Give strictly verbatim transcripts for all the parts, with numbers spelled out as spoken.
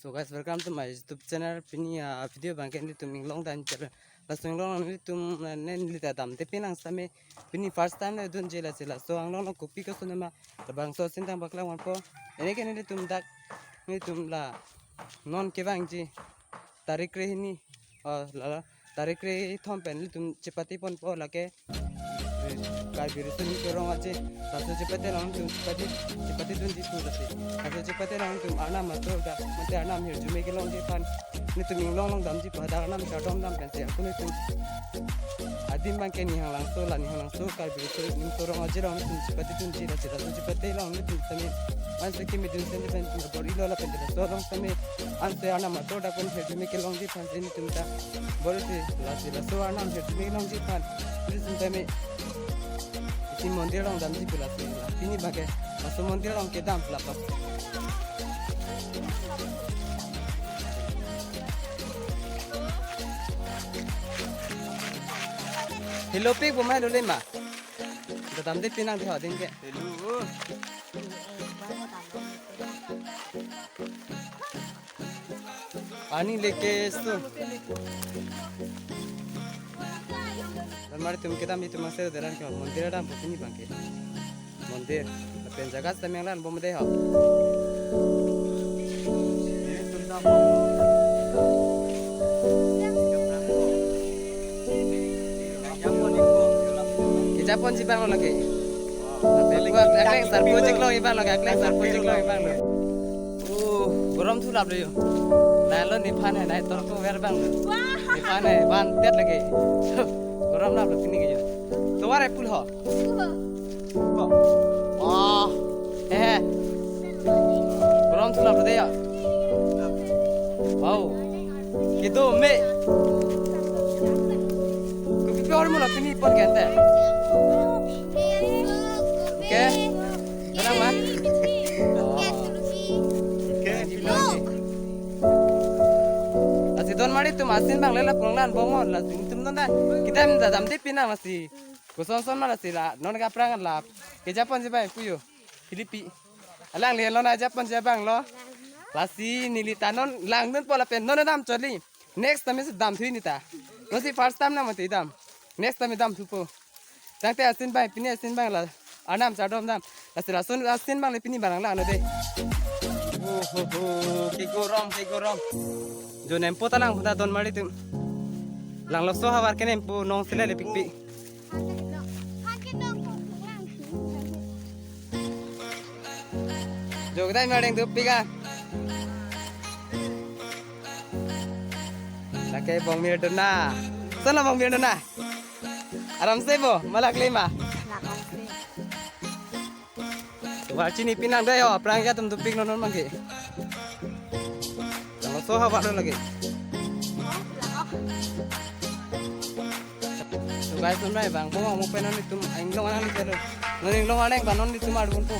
So guys, welcome to my YouTube channel. Pini, ah, video abangke nelitum inglong dan channel. Laso inglong nelitum, ah, ne neli ta damde pinang sitame. Pini first time le dunji lasi laso inglong along kopi koson ma. Labangso asin tang paklang vanpo. Pini ke nelitum dak nelitum la non kevangji tarik kre hini. Oh, la la. Tarik kre thom pen nelitum chepate ponpo lake. Karbi Riso Nimso Rong Aje. Laso chepate along nelitum chepate, chepate dunji pu lasi. Laso chepate along nelitum arnam atur dak, mate arnam hirjume kelongji aphan nelitum inglong along damji pu, hadak arnam chardom dam pensi ako nelitum adim abangke Nihanglangso, la Nihanglangso Karbi Riso Nimso Rong Aje along nelitum chepate dunji lasi. Laso chepate along nelitum sitame ansi kemedun sen pen bor-ilo lapen laso along sitame ansi arnam atur dak pen hirjume kelongji aphansi nelitum ta bor-isi lasi laso arnam hirjume kelongji aphan nelitum sitame isi mondir along damji pu lasi. Pini abangke laso mondir along kedam lapas. Hello pik bomai lo le ma. Damde pinang di ho din ke. Hello. Ani leke stu. Don mari tum kedam itum angse deran ke mondir dampo pini abangke. Mondir. Lapen jaga sitame lang bom de ho. Kejaponji abang lo lake. Lapen gua akleng sarpo chiklo abang lo, akleng sarpo chiklo abang lo. Oh, gorom thu lap lo yo. Nai lo nephan hai, nai tor ko ver abang lo. Wah. Nephan hai, van tet lake. Gorom lap lo pini ke yo. Tovar hai pul ho. Wah. Eh. Gorom thu lap lo de yo. Wow. Kedo me. Kopi pe hormu lo pini pon ke ante. Ke? Kenang ma? Ke, Philology. Lasi don mari tum asin abang le la pulangdan bomon, lasi tum don da. Kedam ta damde pinang lasi. Koson son ma lasi la non ke aphrang la. Kejaponji abang pu yo. Philipi. Alangli lo nai japonji abang lo. Lasi neli ta non langdunpo lapen non dam chotlo. Next time si dam thu neli ta. Non si first time na mati dam. Next time dam thupo. Tangte asin abang, pini asin abang la arnam chardom dam. Lasi lason asin abang le pini abang lang lo de. Oh ho ho, ke gorom, ke gorom. Jo nempo ta lang phuta don mari tum. Lang lo so havar ke nempo nong sila le pikpik. Jo kedai ma deng dupik a. Lake bong mir dona. Sana bong mir dona. Aram se bo, malak le ma. War chini pinang dai ho, aphrang ya tum dupik non non mangke. Tang so havar lo lake. So guys, non nai abang, bong mo pen non itum inglong anang le kelo. Non inglong anang abang non itum adun po.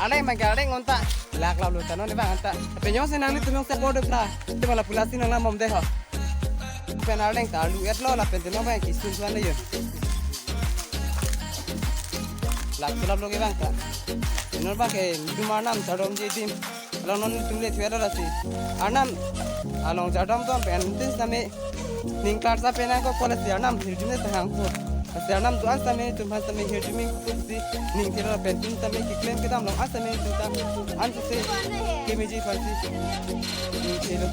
Anang abang ke anang onta. Lak lap lo ta non abang anta. Pe nyong se nang itum nyong se kode pra. Te mala pulasi nang lam bom de ho. Pen arleng ta alu et lo lapen te no abang kisun tuan le yo. Lak sulap lo ke abang ta. Non abang ke itum arnam chardom je dim. Along non itum le thuya lo lasi. Arnam along chardom dam pen tin sitame ning klar sa pen ko lasi arnam hirjume ta hang ko. Lasi arnam do-an sitame itum aphan sitame hirjume ko si ning kira pen tin sitame keklem kedam long an sitame itum ta an si kemeji aphansi ning kilo.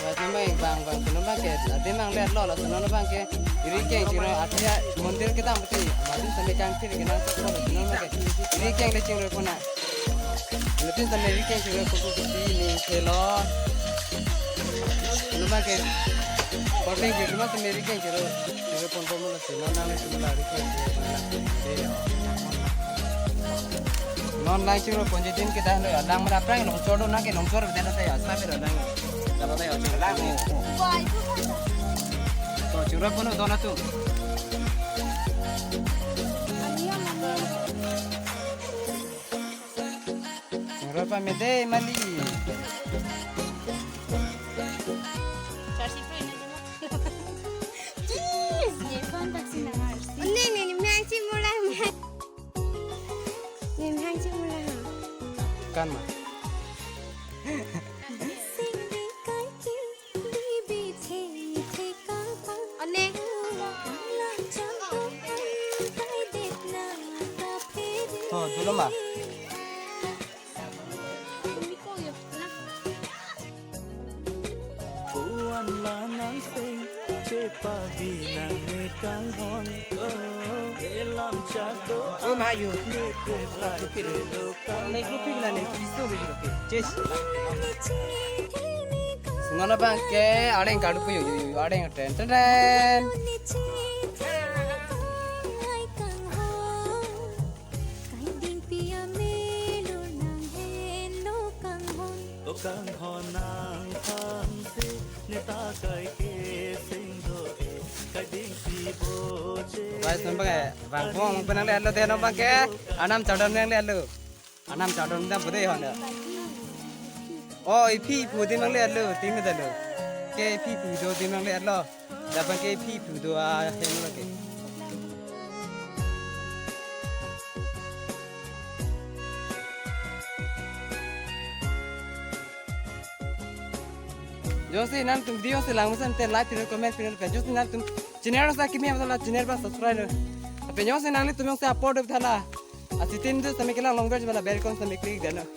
Wah, sitame abang abang sitame abang ke ade mang le lo lo sitame abang ke iri keng chiro athia mondir kedam peti. Amat sitame kangthir kenang ko sitame abang ke iri keng le chingro kona. Lapen sitame iri keng chiro ko ko si ning kelo. Sitame abang ke korpeng ke cuma sitame iri keng chiro chiro pon pon lo sitame nang le sitame la iri keng chiro. Non lang chingro ponji din kita lo lang mara prang long chor do na ke long chor beda ta ya sa beda lang. Kalau ta ya chor lang. To chingro pon do na tu. Chingro pa mede mali. Charsi pro ina jema. Yes, ye phone taxi na harsi. Ni ni ni mehang si mula mehang. Ni mehang si mula ha. Kan ma. Loma. Oh, ma yo. Nek kupik la nek iso be lo ke. Ches. Sumana bang ke areng kadu pu yo yo yo areng ten ten ten. Kanghon nang thansi neta kai ke sing do e kading si boche. Guys, nang bang ke bang pong penang le alo de nang bang ke anam chadon nang le alo. Anam chadon dam bude hon. Oh, iphi pu dim nang le alo, ting le alo. Ke iphi pu do dim nang le alo. Dapat ke iphi pu do a hem lo ke. Jongsi nangtum video si lang musan te like pin comment pin pe. Jongsi nangtum channel sa kimi abdala channel ba subscribe. Pe jongsi nanglitum jongsi support abdala. Asitin tu sami kelang long bell bala bell icon sami click dano.